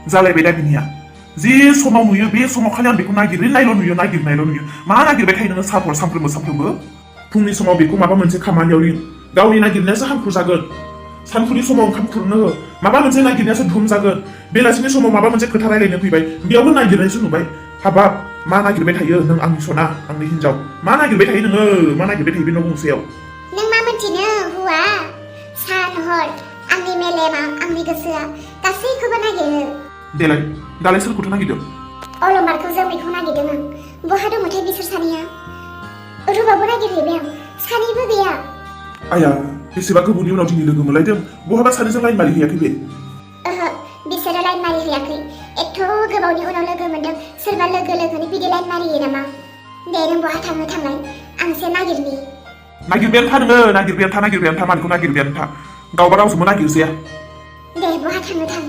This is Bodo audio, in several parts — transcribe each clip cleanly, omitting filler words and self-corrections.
जालायबाय दा बिनिया जे समाव नुयो बे समाव खालि आं बेखौ नागिरनायल' नुयो मा नागिरबाय थायो नोङो सानफ्रोमबो सानफ्रोमबो फुंनि समाव बेखौ माबा मोनसे खामानियाव लिं गावनि नागिरनायासो हांखुर जागोन सानफुनि समाव ओंखाम खुरनो हो माबा मोनसे नागिरनायासो धुम जागोन बेलासिनि समाव माबा मोनसे खोथा रायलायनो फैबाय बेयावबो नागिरनायसो नुबाय हाबाब मा नागिरबाय थायो नों आंनि सना आंनि हिनजाव मा नागिरबाय थायो नोङो मा नागिरबाय थायो बे न' गंसेयाव नों मा मोनथिनो हुआ सान हर आंनि मेलेमा आंनि गोसोआ गासैखौबो नागिरो देलाय दालाय सोरखौथो नागिरदों अलंबारखौ जोमैखौ नागिरदों आं बहा दंमोनथाय बिसोर सानैया रुमावबो नागिरहैबाय आं सानैबो गैया आया बेसेबा गोबावनि उनाव दिनै लोगो मोनलायदों बहाबा सानैजों लाइन मारि हैयाखै बे ओहो बिसोरो लाइन मारि हैयाखै एथ' गोबावनि उनाव लोगो मोनदों सोरबा लोगोनि बिदि लाइन मारियो नामा दे नों बहा थाङो थांलाय आं एसे नागिरनि नागिरबायानो था नोङो नागिरबायानो था मानखौ नागिरबायानो था गावबा रावजोंबो नागिरजाया दे बहा थाङो थां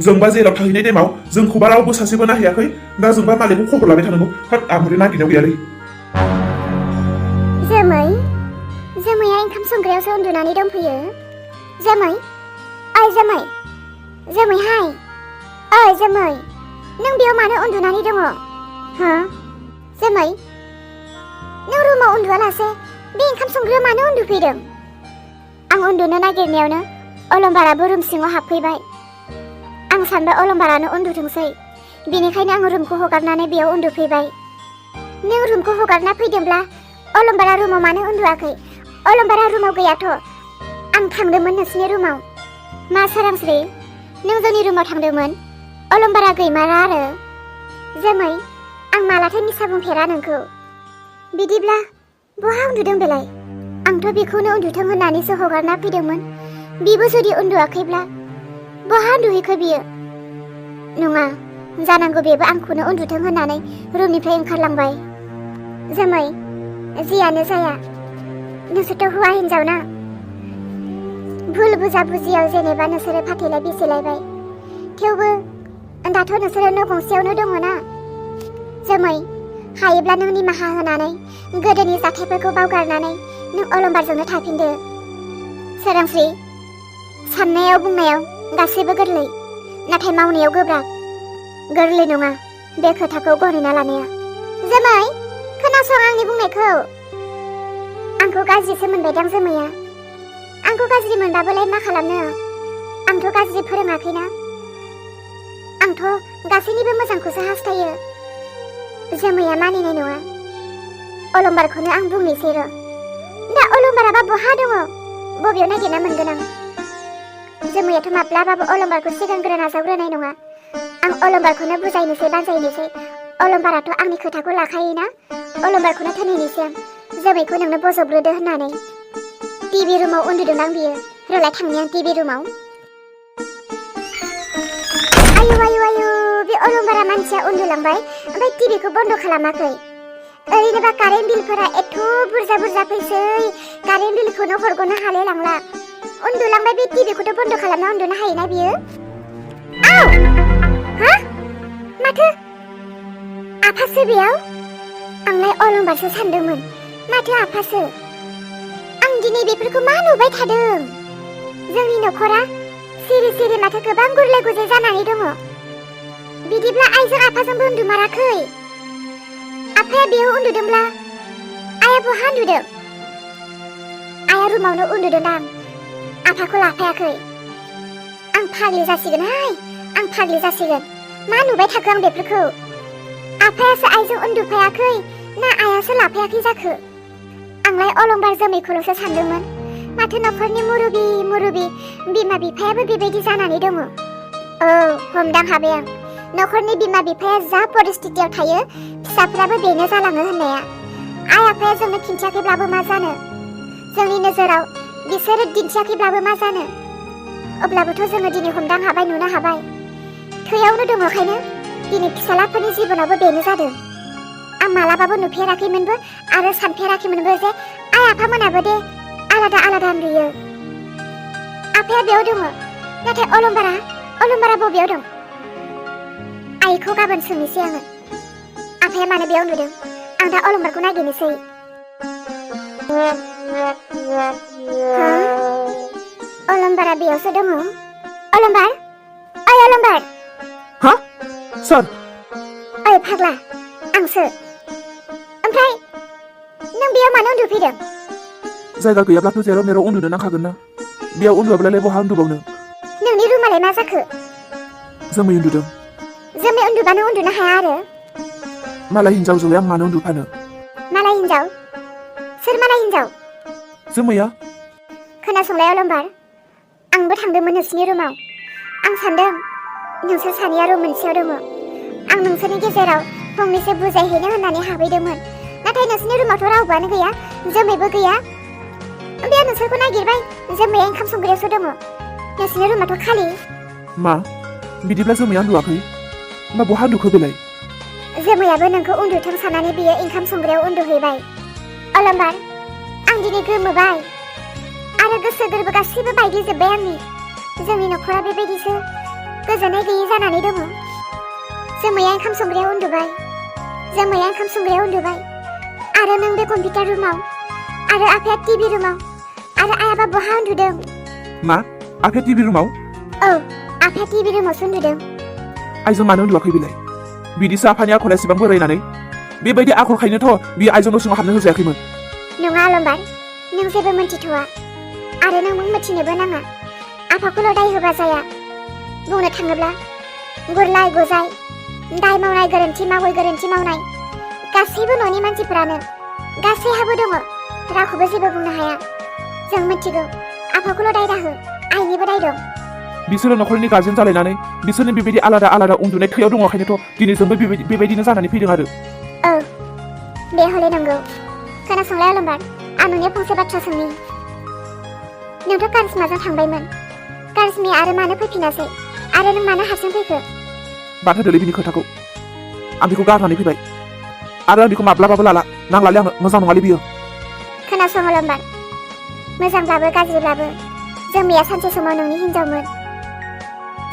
जोंबा जेराव थाहैनाय टाइमाव जोंखौबा रावबो सासेबो नाहैयाखै दा जोंबा मालिकखौ खबर लाबाय थानांगौ हाब आं हरै नागिरनायाव गैयालै जोमैया ओंखाम संग्रायावसो उन्दुनानै दंफैयो जोमै हाय ओइ जोमै नों बेयाव मानो उन्दुनानै दङ हो जोमै नों रुमाव उन्दुआलासे बे ओंखाम संग्रायाव मानो उन्दुफैदों आं उन्दुनो नागिरनायावनो अलंबाराबो रुम सिङाव हाबफैबाय आं सानबाय अलंबारानो उन्दुथोंसै बेनिखायनो आं रुमखौ हगारनानै बेयाव उन्दुफैबाय नों रुमखौ हगारना फैदोंब्ला अलंबारा रुमाव मानो उन्दुआखै अलंबारा रुमाव गैयाथ' आं थांदोंमोन नोंसिनि रुमाव मा सोरांस्रि नों जोंनि रुमाव थांदोंमोन अलंबारा गैमारा आरो जोमै आं मालाथो मिसा बुंफेरा नोंखौ बिदिब्ला बहा उन्दुदों बेलाय आंथ' बेखौनो उन्दुथों होननानैसो हगारना फैदोंमोन बिबो जुदि उन्दुआखैब्ला बहा उन्दुहैखो बियो नङा जानांगौ बेबो आंखौनो उन्दुथों होननानै रुमनिफ्राय ओंखारलांबाय जोमै जियानो जाया नोंसोरथ' हौवा हिनजाव ना भुल बुजा बुजियाव जेनेबा नोंसोरो फाथैलाय बिसिलायबाय थेवबो दाथ' नोंसोरो न' गंसेयावनो दङ ना जोमै हायोब्ला नों निमाहा होनानै गोदोनि जाथायफोरखौ बावगारनानै नों अलंबारजोंनो थाफिनदो सोरांस्रि साननायाव बुंनायाव गासैबो गोरलै नाथाय मावनायाव गोरलै नङा बे खोथाखौ गनायना लानाया जोमै खोनासं आंनि बुंनायखौ आंखौ गाज्रिसो मोनबायदां जोमैया आंखौ गाज्रि मोनबाबोलाय मा खालामनो आंथ' गाज्रि फोरोङाखैना आंथ' गासैनिबो मोजांखौसो हास्थायो जोमैया मानिनाय नङा अलंबारखौनो आं बुंनोसै र' दा अलंबाराबा बहा दङ बबेयाव नागिरना मोनगोन आं जोमैयाथ' माब्लाबाबो अलंबारखौ सिगांग्रो नाजावग्रोनाय नङा आं अलंबारखौनो बानजायनोसै अलंबाराथ' आंनि खोथाखौ लाखायोना अलंबारखौनो थोनहैनोसै आं जोमैखौ नोंनो बजबग्रोदो होननानै टिभि रुमाव उन्दुदोंदां बियो रलाय थांनि आं टिभि रुमाव आयु बे अलंबारा मानसिया उन्दुलांबाय ओमफ्राय टिभिखौ बन्द खालामाखै ओरैनोबा कारेन्ट बिलफोरा एथ' बुरजा फैसै कारेन्ट बिलखौनो हरग'नो हालाय लांला उन्दुलांबाय बे टिभिखौथ' बन्द खालामना उन्दुनो हायोना बियो आव हा माथो आफासो बेयाव आंलाय अलंबारसो सानदोंमोन माथो आफासो आं दिनै बेफोरखौ मा नुबाय थादों जोंनि न'खरा सिरि माथो गोबां गुरलाय गुजाय जानानै दङ बिदिब्ला आइजों आफाजोंबो उन्दुमाराखै आफाया बेयाव उन्दुदोंब्ला आइया बहा उन्दुदों आइया रुमावनो उन्दुदोंदां आफाखौ लाफायाखै आं फाग्लि जासिगोन मा नुबाय थाखो आं बेफोरखौ आफायासो आइजों उन्दुफायाखै ना आइयासो लाफायाखै जाखो आंलाय अलंबार जोमैखौल'सो सानदोंमोन माथो न'खरनि मुरुबि बिमा बिफायाबो बेबायदि जानानै दङ औ हमदां हाबाय आं न'खरनि बिमा बिफाया जा परिस्थितियाव थायो फिसाफ्राबो बेनो जालाङो होननाया आइ आफाया जोंनो खिन्थियाखैब्लाबो मा जानो जोंनि नोजोराव बिसोरो दिन्थियाखैब्लाबो मा जानो अब्लाबोथ' जोङो दिनै हमदां हाबाय नुनो हाबाय थैयावनो दङखायनो दिनै फिसालाफोरनि जिबनावबो बेनो जादों आं मालाबाबो नुफेराखैमोनबो आरो सानफेराखैमोनबो जे आइ आफामोनाबो दे आलादा उन्दुयो आफाया बेयाव दङ नाथाय अलंबारा बबेयाव दं आइखौ गाबोन सोंनोसै आङो आफाया मानो बेयाव उन्दुदों आं दा अलंबारखौ नागिरनोसै अलंबारा बेयावसो दङ अलंबार हा सोर ओइ फाग्ला आंसो ओमफ्राय नों बेयाव मानो उन्दुफैदों जायगा गैयाब्लाथ' जेराव मेराव उन्दुनो नांखागोन ना बेयाव उन्दुआब्लालाय बहा उन्दुबावनो नोंनि रुमालाय मा जाखो जोमै उन्दुदों जोमै उन्दुबानो उन्दुनो हाया आरो मालाय हिनजाव जौलाय आं मानो उन्दुफानो मालाय हिनजाव सोर मालाय हिनजाव जोमैया खोनासंलाय अलंबार आंबो थांदोंमोन नोंसिनि रुमाव आं सानदों नोंसोर सानैया रुम मोनसेयाव दङ आं नोंसोरनि गेजेराव फंनैसो बुजायहैनो होननानै हाबहैदोंमोन नाथाय नोंसिनि रुमावथ' रावबोआनो गैया जोमैबो गैया ओमफ्राय आं नोंसोरखौ नागिरबाय जोमैया ओंखाम संग्रायावसो दङ नोंसिनि रुमाथ' खालि मा बिदिब्ला जोमैया उन्दुआखै होमबा बहा उन्दुखो बेलाय जोमैयाबो नोंखौ उन्दुथों साननानै बियो ओंखाम संग्रायाव उन्दुहैबाय अलंबार आं दिनै गोमोबाय आरो गोसो गोरबो गासैबो बायग्लिजोब्बाय आंनि जोंनि न'खरा बेबायदिसो गोजोननाय गैयै जानानै दङ जोमैया ओंखाम संग्रायाव उन्दुबाय जोमैया ओंखाम संग्रायाव उन्दुबाय आरो नों बे कम्पिउटार रुमाव आरो आफाया टिभि रुमाव आरो आयाबा बहा उन्दुदों मा आफाया टिभि रुमाव औ आफाया टिभि रुमावसो उन्दुदों आइजों मानो उन्दुआखै बेलाय बिदिसो आफानि आखला एसेबां बोरायनानै बेबायदि आखलखायनोथ' बियो आइजों न' सिङाव हाबनो होजायाखैमोन नङा अलंबार नों जेबो मिन्थिथ'वा आरो नों मिथिनोबो नाङा आफाखौल' दाय होबा जाया बुंनो थाङोब्ला गुरलाय गुजाय दाय मावनाय गोरोन्थि मावनाय गासैबो न'नि मानसिफोरानो गासैहाबो दङ रावखौबो जेबो बुंनो हाया जों मिथिगौ आफाखौल' दाय दाहो आइनिबो दाय दं बिसोरो न'खरनि गार्जेन जालायनानै बिसोरनि बेबायदि आलादा आलादा उन्दुनाय थैयाव दङ ओंखायनोथ' दिनै जोंबो बेबायदिनो जानानै फैदों आरो औ बे हले नंगौ खोनासंलाय अलंबार आं नोंनियाव फंसे बाथ्रा सोंनि नोंथ' कारिश्माजों थांबायमोन कारिश्माया आरो मानो फैफिनासै आरो नों मानो हारसिं फैखो बाथायदोलै बिनि खोथाखौ आं बेखौ गारनानै फैबाय आरो आं बेखौ माब्लाबाबो लाला नांलालै आंनो मोजां नङालै बियो खोनासं अलंबार मोजांब्लाबो गाज्रिब्लाबो जोमैया सानसे समाव नोंनि हिनजावमोन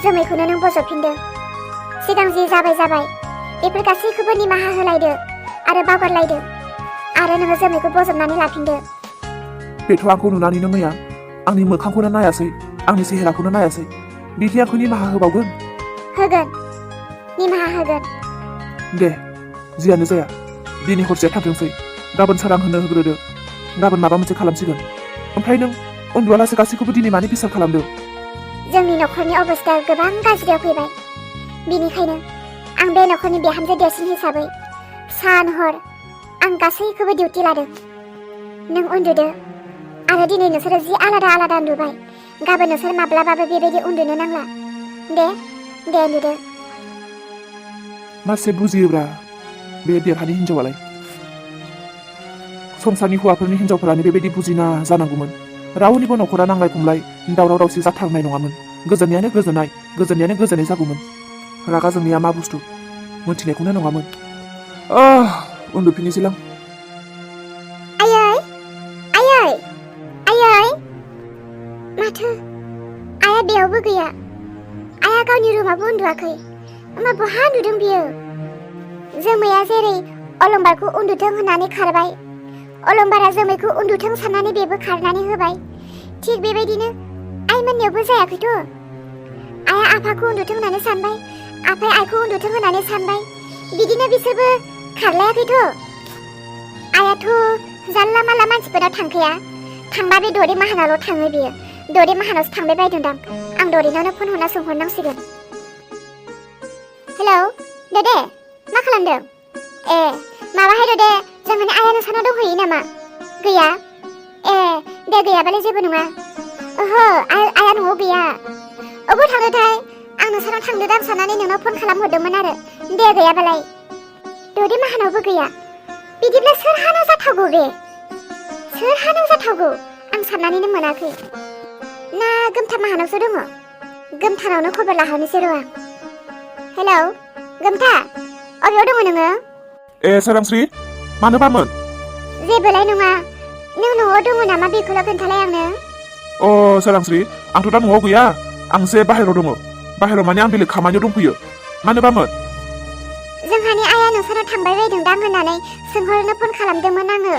जोमैखौनो नों बजबफिनदो सिगां जि जाबाय बेफोर गासैखौबो निमाहा होलायदो आरो बावगारलायदो आरो नोङो जोमैखौ बजबनानै लाफिनदो बेथ' आंखौ नुनानैनो मैया आंनि मोखांखौनो नायासै आंनि सेहेराखौनो नायासै बिदि आंखौ निमाहा होबावगोन होगोन निमाहा होगोन दे जियानो जाया दिनै हरसेया थांथोंसै गाबोन सोरां होनो होग्रोदो गाबोन माबा मोनसे खालामसिगोन ओमफ्राय नों उन्दुआलासे गासैखौबो दिनै मानो बिसार खालामदों जोंनि न'खरनि अबस्थाया गोबां गाज्रियाव फैबाय बिनिखायनो आं बे न'खरनि बिहामजो देरसिन हिसाबै सान हर आं गासैखौबो डिउटि लादों नों उन्दुदो आरो दिनै नोंसोरो जि आलादा उन्दुबाय गाबोन नोंसोर माब्लाबाबो बेबायदि उन्दुनो नांला दे उन्दुदो मासे बुजियोब्रा बे देरहानि हिनजावालाय संसारनि हौवाफोरनि हिनजावफोरानो बेबायदि बुजिना जानांगौमोन रावनिबो न'खरा नांलाय खमलाय दावराव दावसि जाथारनाय नङामोन गोजोननायानो गोजोननाय जागौमोन रागा जोंनाया मा बुस्थु मोनथिनायखौनो नङामोन उन्दुफिननोसैलां आयै माथो आया बेयावबो गैया आया गावनि रुमावबो उन्दुआखै मा बहा उन्दुदों बियो जोमैया जेरै अलंबारखौ उन्दुथों होननानै खारबाय अलंबारा जोमैखौ उन्दुथों साननानै बेबो खारनानै होबाय थिग बेबायदिनो आइमोननियावबो जायाखैथ' आइया आफाखौ उन्दुथों होननानै सानबाय आफाया आइखौ उन्दुथों होननानै सानबाय बिदिनो बिसोरबो खारलायाखैथ' आइयाथ' जानला मानला मानसिफोराव थांखाया थांबा बे दरे माहानावल' थाङो बियो दरे माहानावसो थांबाय बायदोंदां आं दरेनावनो फन हरना सोंहरनांसिगोन हेलौ दे मा खालामदों ए माबाहाय दे जोंहानि आइया नोंसानाव दंहैयो नामा गैया ए दे गैयाबालाय जेबो नङा ओहो आइया न'आव गैया अबाव थांदोंथाय आं नोंसानाव थांदोंदां साननानै नोंनाव फन खालामहरदोंमोन आरो दे गैयाबालाय दरे माहानावबो गैया बिदिब्ला सोरहानाव जाथावगौ बे सोरहानाव जाथावगौ आं साननानैनो मोनाखै ना गोमथा माहानावसो दङ गोमथानावनो खबर लाहरनोसै र' आं हेलौ गोमथा अबेयाव दङ नोङो ए सोरांस्रि मानोबामोन जेबोलाय नङा नों न'आव दङ नामा बेखौल' खोन्थालाय आंनो सोरांस्रि आंथ' दा न'आव गैया आंसो बाहेरायाव दङ बाहेरायाव माने आं बेलेग खामानियाव दंफैयो मानोबामोन जोंहानि आइया नोंसानाव थांबाय बायदोंदां होननानै सोंहरनो फन खालामदोंमोन आङो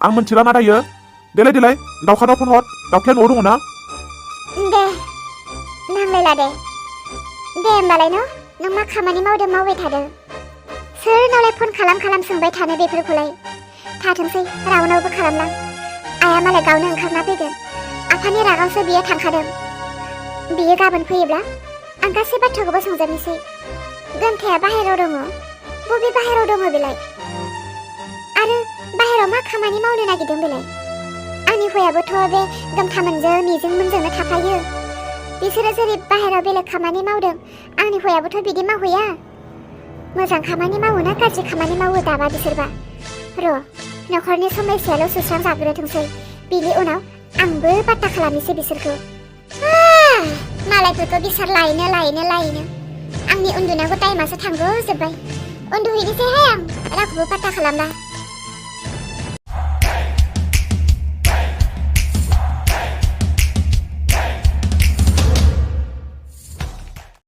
आं मोनथिला मा दायो देलाय दाउखानाव फन हर दाउखाया न'आव दङ ना दे नांलायला दे होमबालाय न नों मा खामानि मावदों मावबाय थादों? सोरनावलाय फन खालाम सोंबाय थानो बेफोरखौलाय? थाथोंसै रावनावबो खालामलां। आइया मालाय गावनो ओंखारना फैगोन। आफानि रागावसो बियो थांखादों। बियो गाबोन फैयोब्ला आं गासै बाथ्राखौबो सोंजोबनोसै। गोमथाया बाहेराव दङ। बबे बाहेराव दङ बेलाय? आरो बाहेराव मा खामानि मावनो नागिरदों बेलाय? आंनि हौवायाबोथ' बे गोमथामोनजों मिजिंमोनजोंनो थाफायो। बिसोरो जेरै बाहेराव बेलेग खामानि मावदों, आंनि हौवायाबोथ' बिदि मावहैया। मोजां खामानि मावो ना गाज्रि खामानि मावो दाबा बिसोरबा? र' न'खरनि समस्याल' सुस्रांजाग्रोथोंसै, बिनि उनाव आंबो बाथ्रा खालामनोसै बिसोरखौ। मालायफोरखौ बिसोर लायनो आंनि उन्दुनांगौ टाइमासो थांग'जोब्बाय। उन्दुहैनोसैहाय आं, रावखौबो बाथ्रा खालामला।